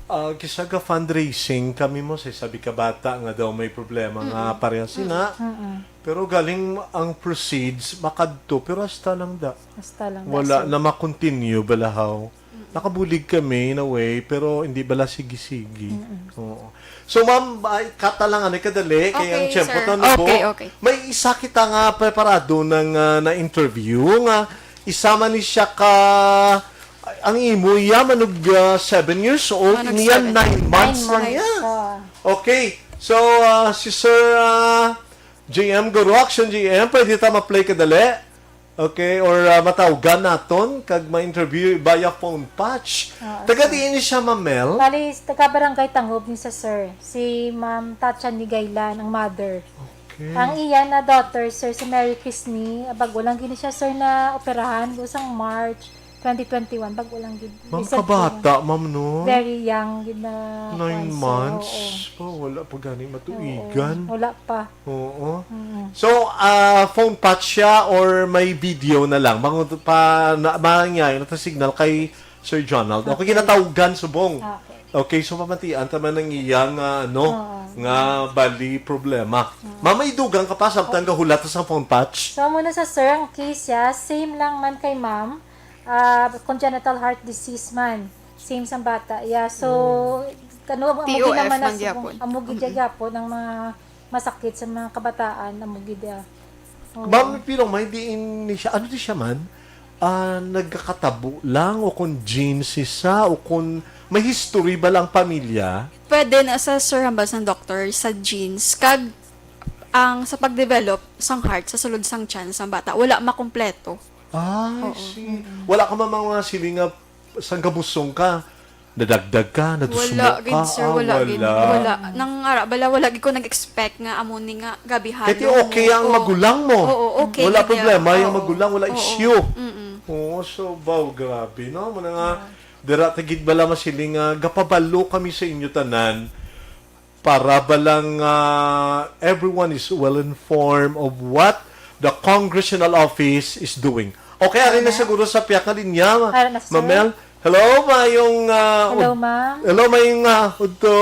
Ah, kisa ga fundraising kami mo, sa sabi ka bata nga daw may problema nga Mm-mm. parehas sina. Mm-mm. Pero galing ang proceeds, makadto, pero hasta lang da. Hasta lang da, Wala sir. na ma-continue, balahaw. Mm-mm. Nakabulig kami in a way, pero hindi bala sige-sige. Oo. So, ma'am, ay, kata lang, ano, kadali, kay ang Okay, tiyempo sir. ta nabuo. Okay, okay. May isa kita nga preparado ng ah, na interview nga isa man ni siya ka ang imo iya manug ah, seven years old, Manug niya seven. nine months Nine lang months, niya. ah. Okay. So, ah, si Sir ah, J M Goro, Action J M, pwede ta ma-play kadali? Okay, or ah, matawgan naton kag ma-interview via phone patch. Ah, Taga okay. diin ni siya, Ma'am Mel? Bali, taga Barangay Tangob ni sa sir, si Ma'am Tatchan Ligaylan, ang mother. Okay. Ang iya na daughter, sir, si Mary Kisney, bago lang gini siya, sir, na operahan, usang March twenty twenty-one, bago lang gid. Ma'am, Recent kabata, lang. ma'am, no? Very young, gid na Nine kuwan, sir. months? Oo. Oh, wala pa gani matuigan. Oo, wala pa. Oo. Mm. So, ah, phone patch siya or may video na lang? Mangut pa na, mangyay na to signal kay Sir Jonald. Okay, Okay. ginatawgan subong. Okay. Okay, so pamatian ta man ang iyang ah, ano, Oo. nga bali problema. Ma'am, may dugang ka pa samtang gahulat sa phone patch? So, muna sa sir, ang case siya, same lang man kay ma'am, ah, congenital heart disease man. Same sa bata. Yeah, so, kano, amo T O F gid naman na man subong, gyapon. Amo gid gyapon ang mga masakit sa mga kabataan, amo gid, ah. Oo. Ma'am, pero may diin ni siya, ano di siya man? Ah, nagkakatabo lang o kung genes siya o kung may history ba lang pamilya? Pwede na sa, sir, hambal sang doktor, sa genes, kag ang sa pag-develop sang heart sa sulod sang tiyan sang bata, wala makumpleto. Ah, I Oo. see. Wala ka man mga siling nga sang gabusong ka, nadagdag ka, nadusmo Wala ka. gid, sir, Ah, wala gid. Wala. Nang ara bala, wala gid ko nag-expect nga amo ni nga gabi halong. Kaya okay ang Oo. magulang mo. Oo, okay Wala gid problema yan. yung Oo. magulang, wala Oo. issue. Mm-mm. Oo, so, wow, grabe, no? Muna nga, dira ta gid bala masiling nga gapabalo kami sa inyo tanan para balang ah, everyone is well informed of what the congressional office is doing. Okay, ari na siguro sa piyak nga linya, Ari na, sir. Ma'am Mel. Hello, mayong ah, Hello, ud- ma'am. Hello, mayong ah, udto.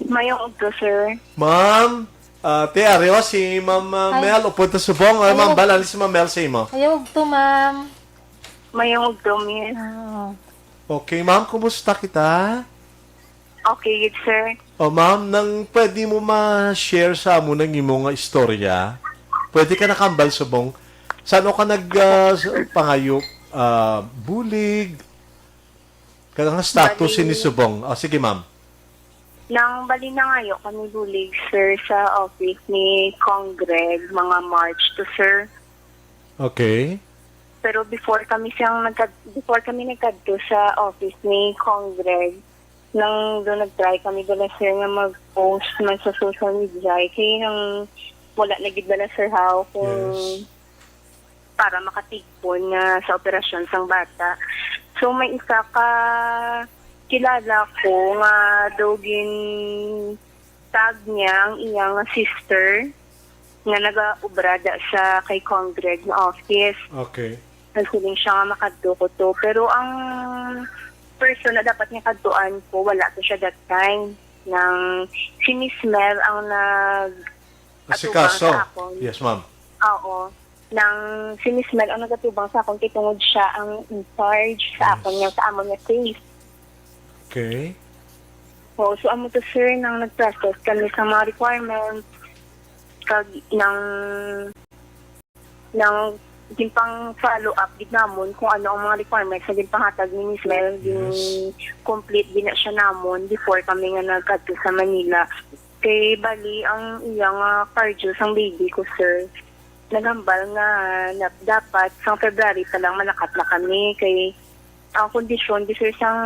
Mayong udto, sir. Ma'am, ah, te, ari o, si Ma'am ah, Hi. Mel, upod ta subong. Ay, Hello. Ma'am, balan si Ma'am Mel sa imo. Ayaw to, ma'am. Mayong udto, miss. Oo. Okay, ma'am, kumusta kita? Okay, gid, sir. O ma'am, nang pwede mo ma-share sa amo ng imo nga istorya? Pwede ka nakambal subong? Saan ka nag ah, s- pangayo ah, bulig? Kaya nga status Bali- ni subong. O sige ma'am. Nang bali nangayo kami bulig, sir, sa office ni Cong Greg, mga March to, sir. Okay. Pero before kami siyang nagkad before kami nagkadto sa office ni Cong Greg, nang do nag-try kami bala, sir, nga mag-post man sa social media, eh, kay nang wala na gid bala, sir, how kung Yes. para makatigpon nga sa operasyon sang bata. So may isa ka kilala ko nga daw gin tag niya ang iyang sister nga nagaobra da sa kay Cong Greg nga office. Okay. Nagsiling siya nga makadto ko to. Pero ang person na dapat nga kadtuan ko, wala to siya that time. Nang si Miss Mel ang nag Asikaso. atubang sa akon. Yes, ma'am. Oo. Nang si Miss Mel ang nagatubang sa akon kay tungod siya ang in charge sa Yes. akon nga sa amon nga case. Okay. Oo, so amo to, sir, nang nag-process kami sa mga requirements kag nang nang ginpang follow up gid namon kung ano ang mga requirements na ginpahatag ni Miss Mel. Yes. Gin-complete gid na siya namon before kami nga nagkadto sa Manila. Kay bali ang iya nga cardio sang baby ko, sir, naghambal nga na, dapat sang February pa lang malakat na kami kay ang kondisyon di, sir, sang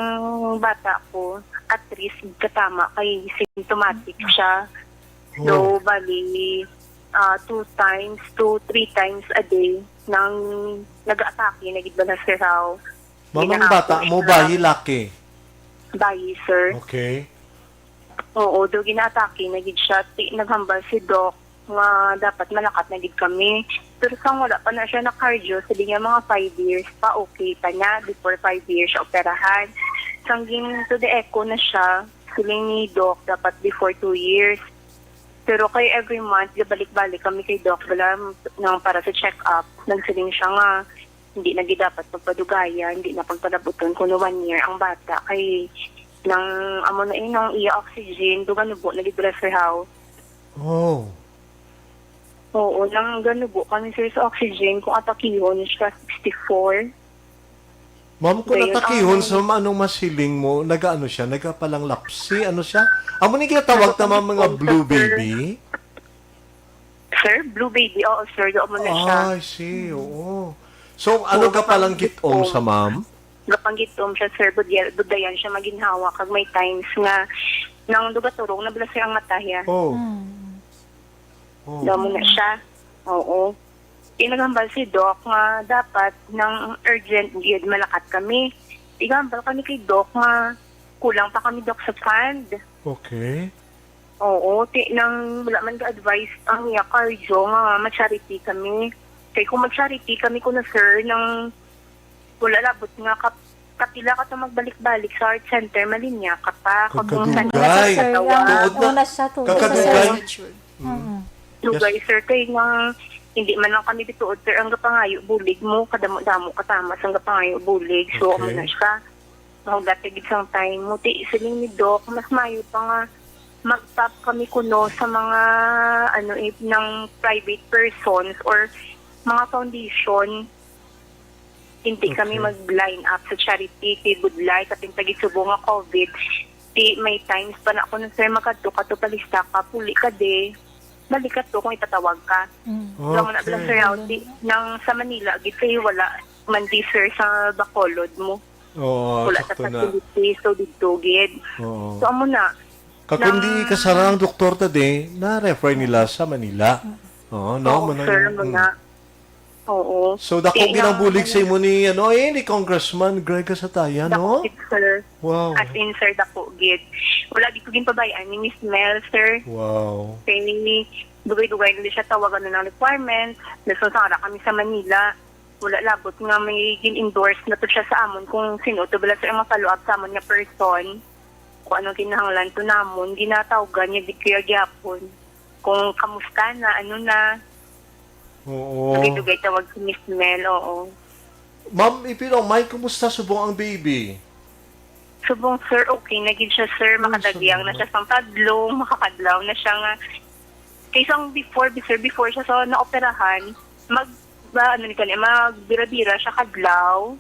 bata ko at risk katama kay symptomatic siya. So, Oh. bali, ah, two times, two, three times a day nang nag-atake na gid bala, sir, how. Ma'am, ang Ginahapon bata mo, siya. Bayi, laki? Bayi, sir. Okay. Oo, do ginaatake na gid siya. Ti, naghambal si Doc nga dapat malakat na gid kami. Pero sang wala pa na siya na cardio, sa di niya mga five years pa, okay pa na. Before five years siya operahan. Sang gin to the echo na siya, siling ni Doc, dapat before two years. Pero kay every month, gabalik-balik kami kay Doc bala nang para sa check-up. Nagsiling siya nga, hindi na gid dapat pagpadugayan, hindi na pagpalabuton kuno one year ang bata kay nang amo na eh, nang iya oxygen, duga nubo na gid dira sa house. Oh. Oo, nang ganubo kami, sir, sa oxygen, kung atakihon siya, sixty-four. Ma'am, kung Dayon, natakihon ang sa anong masiling mo, nagaano siya? Nagapalanglapsi? Ano siya? Amo ni ginatawag ta, ma'am, mga Nagapalanglapsi, blue sir. Baby? Sir, blue baby, oo, sir, doon mo na siya. Ah, I see, oo. So, ano Oo, ka palang git-om sa ma'am? Gapanggit-om siya, sir, budya-, budayan siya maginhawa, kag may times nga nang dugaturong na bala, sir, ang mata niya. Oh. Mm. Oh. Doon mo na siya. Oo. Di naghambal si Doc nga dapat nang urgent gyud malakat kami. Di gambal kami kay Doc nga kulang pa kami, Doc, sa fund. Okay. Oo, ti-, nang wala man ga-advise ang iya cardio nga ma-charity kami. Kay kung mag-charity kami kuno, sir, nang wala labot nga kap-, kapila ka to magbalik-balik sa heart center, malinya ka pa. Kag kung Kakadugay. Sir, ang Tuod na. Una siya, tuod na siya. Kakadugay. Sir. Mm. Mm. Yes. Dugay, sir, kay nga hindi man lang kami bituod, sir, ang gapangayo bulig mo, kadamo-damo katamas ang gapangayo bulig. So, Okay. Amo na siya. Mahulat gid sang time mo. Ti, siling ni Doc, mas maayo pa nga mag-stop kami kuno sa mga, ano, eh, ng private persons or mga foundation. Hindi kami Okay. mag-line up sa charity kay budlay kapin tagisubo nga covid. Ti, may times pa na kuno, sir, makadto ka to palista ka, puli ka de. Balik ka to kung ipatawag ka. Mm. Wala mo na Okay. Bala, sir, yaw, ti, nang sa Manila, gid kay wala man di, sir, sa Bacolod mo. Oo, Wala sa sakto na. Facility, so didto gid. Oo. So, amo na. Kag kung di Nang kasara ang doktor ta di, na-refer nila sa Manila. Oo, no? Oo, Manang-, sir, mm. Muna. Oo. So, dako Di ginabulig nga, sa imo ni, ano, eh, ni Congressman Greg Casataya, no? Dako gid, sir. Wow. As in, sir, dako gid. Wala gid ko ginpabayaan ni Miss Mel, sir. Wow. Kay, dugay-dugay na siya tawagan na ng requirements. Nagsunsara kami sa Manila. Wala labot nga may gin-endorse na to siya sa amon kung sino to bala sa mga follow-up sa amon nga person. Kung anong kinahanglan to namon, ginatawgan niya di kaya gyapon. Kung kamusta na, ano na. Oo. Dugay-dugay tawag si Miss Mel, oo. Ma'am, if you don't mind, kumusta subong ang baby? Subong, sir, okay na gid siya, sir. Ay, makadagyang na salamat. Siya sang tadlong, makakadlaw na siya nga. Kay sang before, sir, before siya sa naoperahan, mag, ba, ano ni kani, magbira-bira siya kadlaw.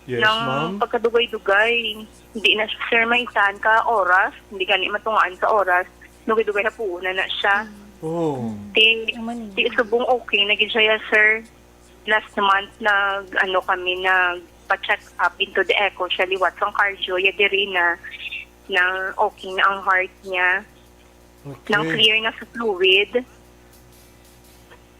Yes, nang ma'am. Pagkadugay-dugay, hindi na siya, sir, maisahan ka oras, hindi gani matungaan sa oras. Dugay-dugay hapuon na na siya. Oh. Ti, Naman eh. Ti subong okay na gid siya, sir. Last month, nag, ano kami, nagpa-check up into the echo siya liwat sang cardio, ya diri na, na okay na ang heart niya. Okay. Nang clear na sa fluid.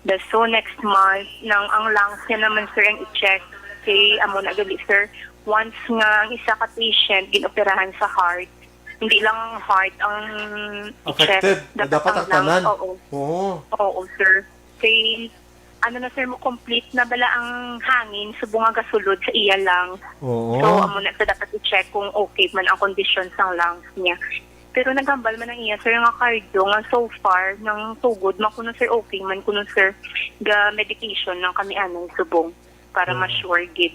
The, so, next month, nang ang lungs niya naman, sir, ang i-check. Kay, amo na gali, sir. Once nga ang isa ka patient, ginoperahan sa heart, hindi lang ang heart ang i-check. Affected. Dapat dapat ang ang tanan. Lungs, oo. Oo. Oo, sir. Kay, ano na, sir, mo complete na bala ang hangin, subong nga gasulod sa iya lungs. Oo. So, amo na, sir, dapat i-check kung okay man ang kondisyon sang lungs niya. Pero naghambal man ang iya, sir, nga cardio nga so far, nang sugod man kuno, sir, okay man kuno, sir, ga medication lang kami anay subong para Oo. Ma-sure gid.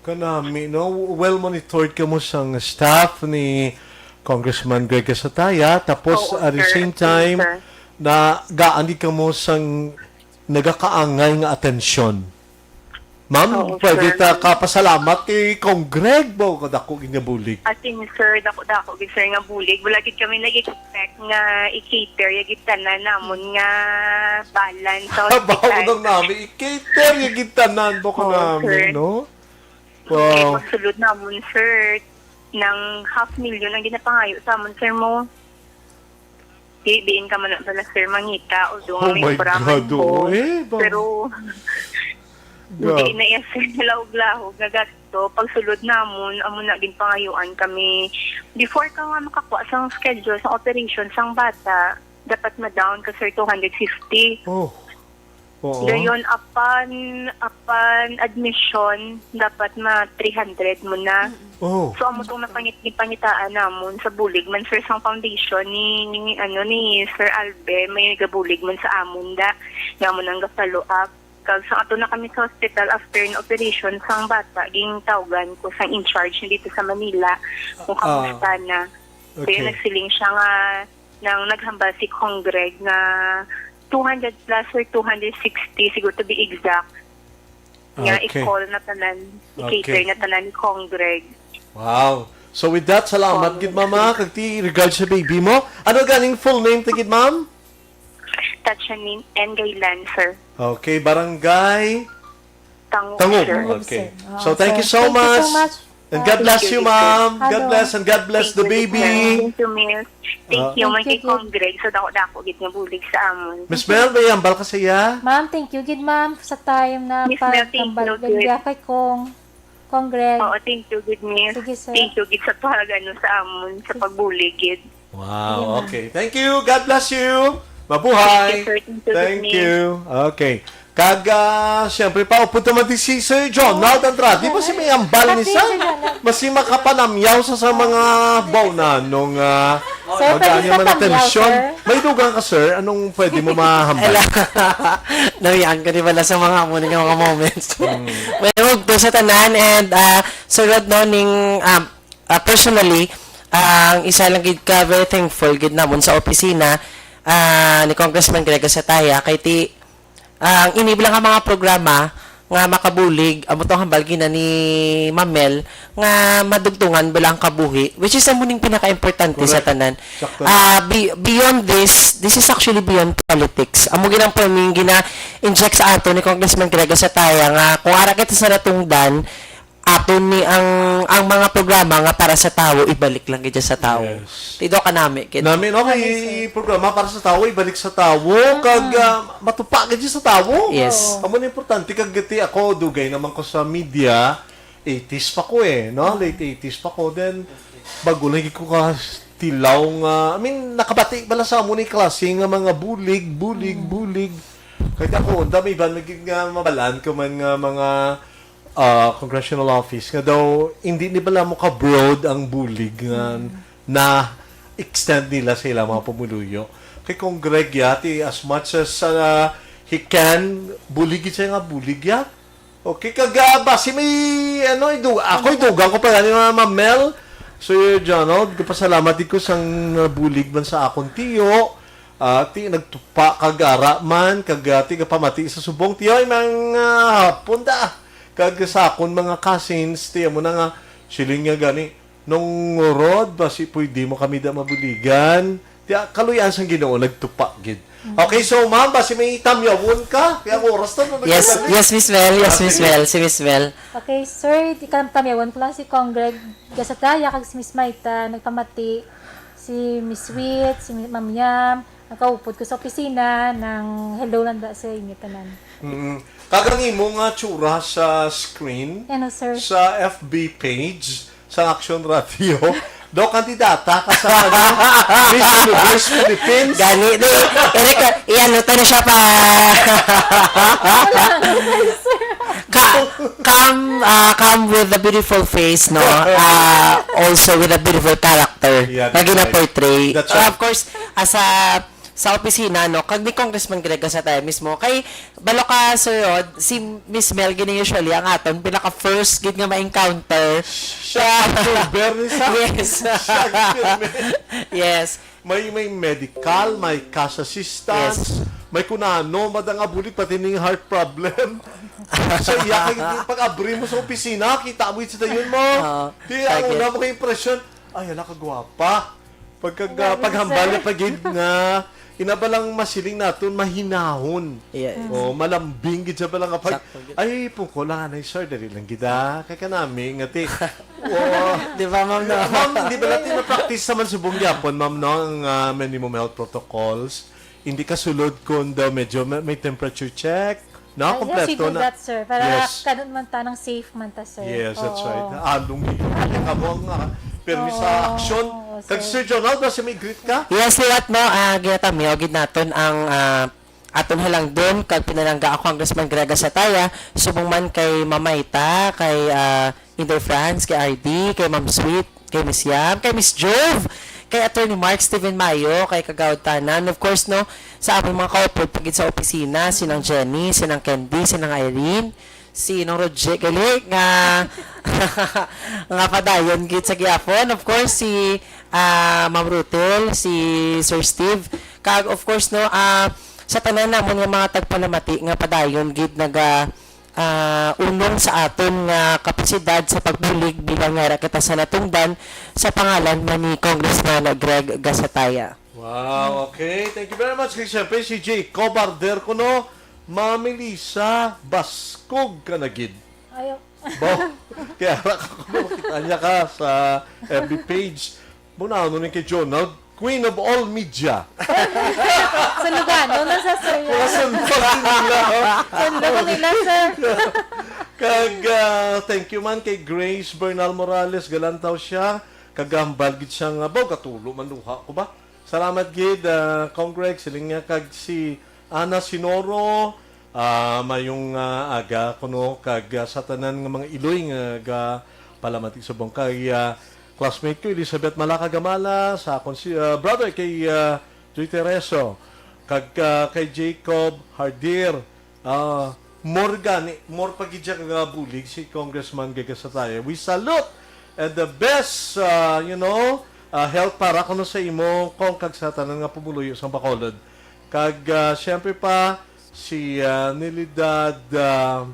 Kanami, no? Well monitored kamo sang staff ni Congressman Greg Casataya. Tapos, Oo, at the sir. Same Yes, time, sir. Na gaan gid kamo sang nagakaangay nga atensyon. Ma'am, oo, pwede sir. Ta ka pasalamat kay Cong Greg ba? Kadako gid nga bulig. As in, sir, dako-dako gid, sir, nga bulig. Wala gid kami nag-expect nga i-cater ya gid tanan namon nga balance sa Bawo hospital. Nang nami, i-cater ya gid tanan ba ko Oo, nami, sir. No? Kay wow. Pagsulod namon, sir, nang half million ang ginapangayo sa amon, sir, mo. Di, diin ka man na pala, sir, mangita, although nga may obra man ko. Oh my God, oo, eh, ba? Pero, hindi na iya, sir, nalahog-lahog nga gasto. Pagsulod namon, amo na, ginpangayuan kami. Before ka nga makakuha sang schedule sang operation sang bata, dapat ma-down ka, sir, two hundred fifty. Oh. Oo. Dayon, upon, upon admission, dapat ma three hundred mo na. Mm. Oh. So, amo tong napangit-, gipangitaan namon sa bulig man, sir, sang foundation ni, ni, ano, ni Sir Albe, may gabulig man sa amon da. Nga mo nang ga-follow up. Kag sa ato na kami sa hospital after ng operation, sang bata, gintawgan ko sang in charge dito sa Manila kung Ah, kamusta na. Kaya okay. Nagsiling siya nga nang naghambal si Congreg nga two hundred plus or two hundred sixty, siguro to be exact, nga Okay. I-call na tanan, i-cater Okay. na tanan ni Congreg. Wow. So with that, salamat Congreg. Gid, mama, kag ti regards sa baby mo. Ano ganing full name ta gid, ma'am? Tatchanin N. Gailan, sir. Okay, barangay Tango, Tango. Sir. Okay. Tango, sir. So, Ah, thank you sir. So Thank you so much. Much. And God Thank bless you, you, sir. Ma'am. God Hello. Bless and God bless Thank the you, baby. Miss Mel. Thank you, Miss Mel. Thank you, Ah. man Thank kay you, good. Congreg. So, dako-dako gid nga bulig sa amon. Miss Mel, may ambal ka sa iya? Ma'am, thank you gid, ma'am, sa time na Miss Mel, thank pagkambal you, gid. Gid kay Cong, Congreg. Oo, thank you, good, Miss. Sige, sir. Thank you gid sa pag-, ano, sa amon, sa Sige. Pagbulig gid. Wow, Sige, ma'am. Okay. Thank you. God bless you. Mabuhay. Thank you, sir. Thank you, Thank Miss. You. Okay. Kag, ah, siyempre, paupod naman di si Sir Jonald Andrade. Basi may ambal ni Happy sa. Sir Jonald. Basi makapanamyaw sa, sa mga bawnan nung, ah, Sir, pwede magkano man ang patamyaw, atensyon. Sir? May dugang ka, sir. Anong pwede mo mahambal? Ala. Nawiyaan ko di bala sa mga amo nga mga moments. Hmm. May ugto sa tanan and, ah, Sir Rod, no, ning, um, Ah, personally, ah, ang isa lang gid ka very thankful gid namon sa opisina, ah, ni Congressman Greg Gasataya kay ti, ah, ang ini lang nga mga programa nga makabulig, amo tong hambal gina ni Ma'am Mel, nga madugtungan bala ang kabuhi, which is amo ning pinakaimportante sa Correct. Tanan. Sakto. Ah, be-, beyond this, this is actually beyond politics. Amo ginang pwedeng gina-inject sa ato ni Congressman Greg Gasataya nga kung ara kita sa natungdan, aton ni ang, ang mga programa nga para sa tawo, ibalik lang gid sa tawo. Yes. Tido ka nami, kid. Nami, no, kay Nami, sir. Programa para sa tawo, ibalik sa tawo, Mm-mm. Kag, ah, matupa gid sa tawo. Yes. Amo na importante, kag giti ako, dugay naman ko sa media, eighties pa ko eh, no? Late eighties pa ko. Then, bago lagi ko ka tilaw nga, I mean, nakabati bala sa amo ni klase nga mga bulig, bulig, Mm. Bulig. Kaya ako, ang dami ba naging nga mabalaan ko man nga mga ah, congressional office nga daw hindi ni bala mo ka-broad ang bulig nga Mm. na-extend nila sa ilang mga pumuluyo. Kay Kong Greg yati, as much as, ah, he can, bulig gid siya nga bulig ya. Okay, kag, ah, basi may, ano, idu-, ako idugang ko pa gani, mga Ma'am Mel. Sir Jonald, kapasalamat di ko sang nabulig man sa akon tiyo. Ah, ti nagtupa kag ara man, kag, ah, ti gapamati sa subong tiyo, ay, mga hapon da. Kag sa akon mga cousins, ti amo na nga, siling niya gani, "Nung Rod, basi pwede mo kami da mabuligan." Ti, ah, kaluy-an sang Ginoo, nagtupa gid. Mm. Okay, so, ma'am, basi may tamyawon ka? Kaya ang oras na, no? Yes, nagkadali. Yes, Miss Mel. Yes, Ah, Miss sige. Mel. Si Miss Mel. Okay, sir, di ka tamyawon ko lang si Cong Greg Gasataya kag si Miss Maita, nagpamati, si Miss Wit, si Ma'am Yam, nagkaupod ko sa opisina, nang hello lang da sa inyo tanan. Mm. Kag ang imo nga tsura sa screen, Ano, sir? Sa F B page, sa Action Radio, daw kandidata ka sa, ano, Miss Universe Philippines. Gani, di, ere ka, iyan, ano, tano siya pa. Ka-, come, ah, come with a beautiful face, no? Ah, also with a beautiful character Yeah, na that's right. Gina-portray. That's Ah, right. Of course, as a sa opisina, no? Kag ni Congressman Greg Gasataya mismo. Kay, balo ka, Sir Rod, si Miss Mel gini usually ang aton pinaka-first gid nga ma-encounter. Siya ang October ni sa Yes. Siya ang pirmi. Yes. May, may medical, may cash assistance, Yes. may kunano, madang abulig, pati ning heart problem. Sa iya, kay pag-abri mo sa opisina, kita mo yung sitayon mo. Oo. Di, ang Target. Una mo kay impresyon, "Ay, hala, kagwapa." Pagka, Ang dami, paghambal sir. Niya pa gid nga, ina ba lang masiling naton, mahinahon. Yes. Oh, malambing gid siya ba lang kapag, Sakto gid. "Ay, pungko lang, anay, sir, dali lang gid, ah. Kay kanami, nga ti." Oh. Di ba, ma'am, no? Ma'am, di ba natin na-practice naman subong gyapon, ma'am, no? Ang, ah, minimum health protocols. Hindi ka sulod kung daw medyo may, may temperature check. No, Ah, yes, we kompleto do na. That, sir. Para Yes. Kanun man ta nang safe man ta, sir. Yes, that's Oo. Right. Along ka mo nga permi sa Oo, aksyon. Oo, Kag sir. Sir Jonald, basta may greet ka? Yes, liwat no, ah, ginatamyaw gid naton ang, ah, aton halangdon kag pinalangga ako Congressman Greg Gasataya, subong man kay Mamayta, kay, ah, Inday Franz, kay R D, kay Ma'am Sweet, kay Miss Yam, kay Miss Jove, kay Attorney Mark Steven Mayo, kay Kagawad Tanan, of course, no, sa amon mga kaupod pa gid sa opisina, si Nang Jenny, si Nang Candy, si Nang Irene, si Nang Roger, gali nga, nga padayon gid sa gihapon. Of course, si, ah, Ma'am Rutel, si Sir Steve, kag of course, no, ah, sa tanan namon nga mga tagpalamati nga padayon gid naga, ah, unong sa aton nga kapasidad sa pagbulig bilang yara kita sa natungdan, sa pangalan man ni Congressman Greg Gasataya. Wow, okay. Thank you very much. Kag siyempre, si Jay Cobarder kuno, Ma'am Melissa, baskog ka na gid. Ayaw. Bo, kaya ra ka kuno, makita niya ka sa F B page. Muna, ano ni kay Jonald? Queen of all media. Sundogano na sa, sir. Mga sundog nila. Sundog nila, sir. Kag, ah, thank you man kay Grace Bernal Morales, galantaw siya. Kagambal gid siya nga, "Baw, katulo man luha ko ba?" Salamat gid, ah, Congreg, siling niya kag si Ana Sinoro, ah, mayong, ah, aga kuno kag, ah, sa tanan nga mga iloy nga ga palamati subong kay, ah, classmate ko Elizabeth Malaka Gamala, sa akon si, ah, brother kay, ah, Joy Tereso, kag, ah, kay Jacob Hardir, ah, more gani, more pa gid siya nga bulig si Congressman Greg Gasataya. We salute and the best, ah, you know, ah, health para kuno sa imo, Cong, kag sa tanan nga pumuluyo sang Bacolod. Kag, ah, siyempre pa, si, ah, Nilidad, ah,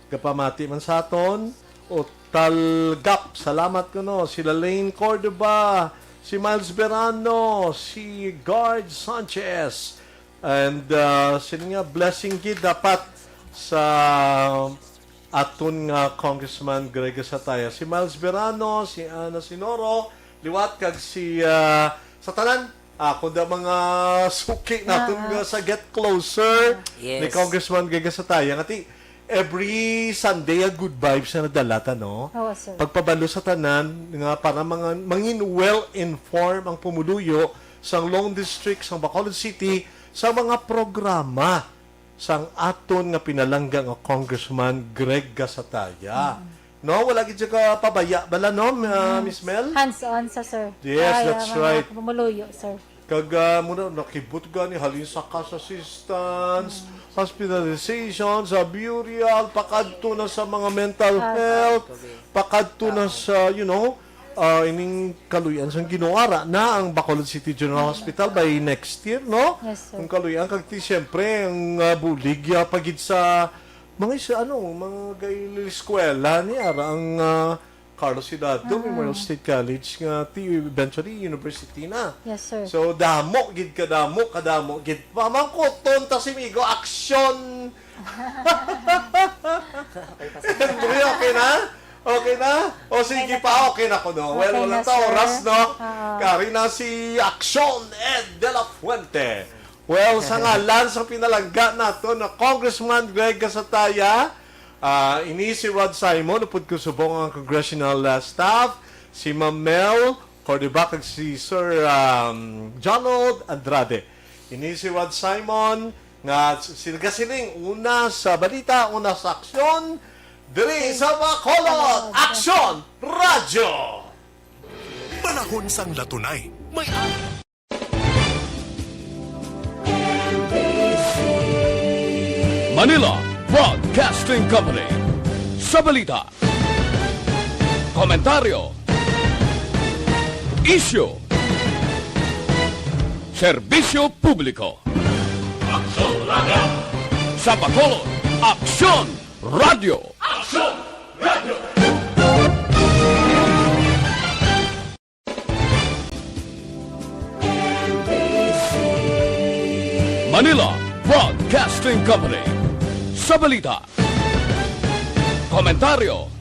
gapamati man sa aton, o Talgap, salamat kuno, si Lalaine Cordova, si Miles Berano, si Guard Sanchez, and, ah, sino nga, blessing gid dapat sa aton nga Congressman Greg Sataya. Si Miles Berano, si Ana Sinoro, liwat kag si, ah, sa tanan, ah, kundi mga suki naton Ah. nga sa Get Closer ni Yes. Congressman Greg Sataya. Nga ti, every Sunday, a good vibes na nadala ta, no? Oo, sir. Pagpabalo sa tanan nga para mga, mangin well-informed ang pumuluyo sang Long District sang Bacolod City sa mga programa sang aton nga pinalangga nga Congressman Greg Gasataya. Mm. No, wala gid siya ka pabaya bala, no, uh, Mm. Miss Mel? Hands-on sa, sir. Yes, Kaya that's mga right. Pumuluyo, sir. Kag, ah, muna, nakibot gani, halin sa cash assistance, Mm. hospitalization, sa burial, pakadto na sa mga mental Ah. health, pakadto na Ah. sa, you know, ah, ining kaluy-an sang Ginoo, ara na ang Bacolod City General Hospital by next year, no? Yes, sir. Ang kaluy-an, kag ti, siyempre, ang, ah, bulig, ah, pa gid sa mga isa, ano, mga gay-eskwela ni ara ang, ah, Carlos Hidalgo Ah. Memorial State College nga ti eventually university na. Yes, sir. So, damo gid, kadamo, kadamo gid. Pamangkuton ta si Migo, aksyon! Henry, okay na? Okay na? O sige Okay na pa, po. Okay na ko, no? Well, Okay wala na, ta sir. Oras, no? Oo. Kari na si Aksyon Ed De La Fuente. Well, sa ngalan sa pinalangga nato na Congressman Greg Gasataya, ah, ini si Rod Simon, upod ko subong ang congressional, ah, staff, si Ma'am Mel Cordova, kag si Sir, um, Jonald Andrade. Ini si Rod Simon, nga s-, sinagasiling, una sa balita, una sa aksyon, diri sa Bacolod. Aksyon Radyo! Panahon sang latunay, may Manila Broadcasting Company. Sa balita, komentaryo, isyu, serbisyo publiko. Aksyon Radyo. Sa Bacolod, Aksyon Radyo. Aksyon Radyo. Manila Broadcasting Company. Sa balita, komentaryo,